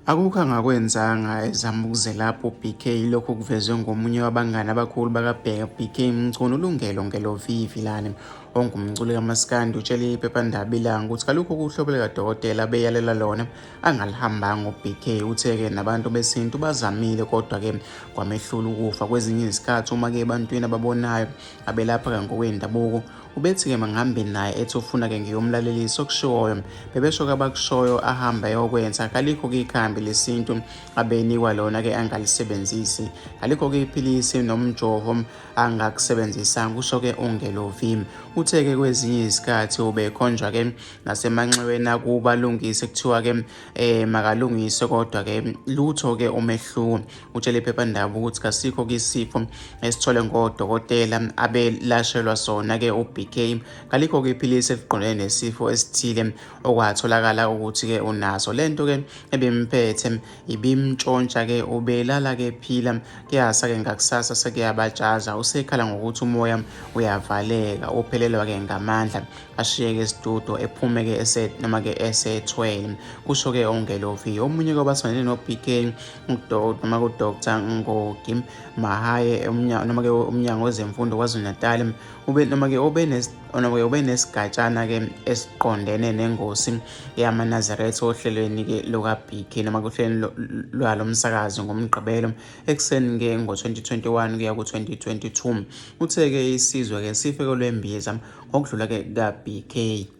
Akukho angakwenzanga ezama ukuzelapha uBK lokhu kuvezwe ngomunye wabangani abakhulu bakaBheka BK Mchunu uLungelo Ngelovi Vilane ongumculi kamaskandi utshele iphephandaba iLanga ukuthi kalukho kuhlobo likadokotela abeyalela lona angalihambanga uBK uthe-ke nabantu besintu bazamile kodwa-ke kwamehlula ukufa kwezinye izikhathi uma-ke ebantwini ababonayo abelapha ngokwendabuko Ubethi-ke mangihambe naye ethi ufuna-ke ngiyomlalelisa okushiwoyo. Bebesho-ke abakushoyo ahambe ayokwenza. Kalikho-ke ikhambi lesintu abenikwa lona-ke angalisebenzisi. Kalikho-ke iphilisi nomjovo angakusebenzisanga, kusho-ke uNgelovi. Uthe-ke kwezinye izikhathi ubekhonjwa-ke nasemanxiweni akuba alungise kuthiwa-ke makalungise kodwa-ke lutho-ke umehluko. Utshele iphephandaba ukuthi kasikho-ke isifo esithole ngodokotela abelashelwa sona-ke uBK. Kalikho-ke iphilisi eliqondene nesifo esithile okwatholakala ukuthi-ke unaso. Le nto-ke ebimphethe ibimntshontsha-ke ubelala-ke ephila kuyasa-ke ngakusasa sekuyabatshaza usekhala ngokuthi umoya uyavaleka uphelelwa-ke ngamandla ashiyeke isidudo ephume-ke ese noma-ke esethwele kusho-ke ongelovi omunye kwabasondele no-BK noma kuDr Ngogi Mahaye noma-ke umnyango wezemfundo KwaZulu-Natal ube noma-ke noma-ke ube nesigatshana-ke esiqondene nengosi yamaNazaretha ohlelweni-ke luka-BK noma kuhlelweni lwalo msakazo ngoMgqibelo ekuseni-ke ngo-2021 kuya ku-2022. Uthe-ke isizwe-ke sife kolwembiza ngokudlula-ke ka-BK.